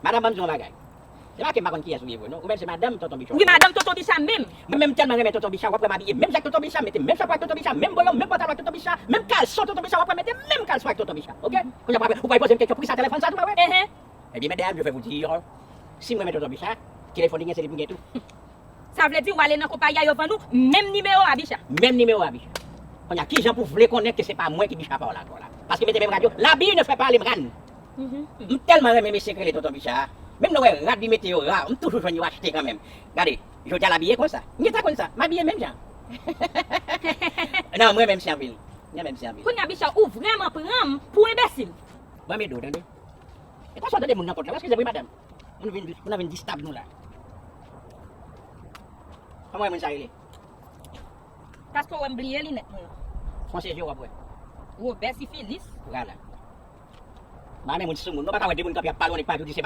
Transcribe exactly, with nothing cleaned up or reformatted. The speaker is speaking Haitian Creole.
Madanm, ban m di w yon bagay. Se pa ke m pa konn kiyès ou ye vre, non. Ou menm se madanm Tonton Bicha. Wi, madanm Tonton Bicha menm. Mwen menm tèlman renmen Tonton Bicha, w ap wè m abiye menm jan ak Tonton Bicha, m mete menm chapo ak Tonton Bicha, menm bolo, menm pantalon ak Tonton Bicha, menm kalson Tonton Bicha, w ap wè m mete menm kalson ak Tonton Bicha. Oke? Kounye a, ou pral poze m kesyon, poukisa telefòn sa tou, mwen wè? Ehe. Ebyen, medam, je vais vous dire, si m renmen Tonton Bicha, telefòn li gen, se li pou m gen tou. Sa vle di w ale nan konpayi a, yo vann ou menm nimewo a Bicha. Menm nimewo a Bicha. Kounye a, kijan pou vle konnen ke se pa mwen ki Bicha pa w la ankò la? Paske mete menm rad yo, l'habit ne fait pas le moine. M tèlman renmen mesye k rele Tonton Bicha a. Menm lè w wè rad li mete yo ra, m toujou jwenn yo achte kanmenm. Gade, jodi a l abiye konsa. M gentan konn sa, m abiye menm jan. Non, mwen menm se anpil. Mwen menm se anpil. Kounye a Bicha, ou vrèman pran m pou enbesil. Ban m ede w, tande. E konsa w tande moun nan kont la, w eskize m wi madanm. Moun vin, moun nan vin distab nou la. Kòman w wè moun sa rele? Paske w wè m bliye linèt mwen yo. Fon sezi w ap wè. Wobè sifilis. Vwala. M pa renmen moun sou moun. Non, pa ka wè de moun kanpe ap pale, w annik pale, ou di se pa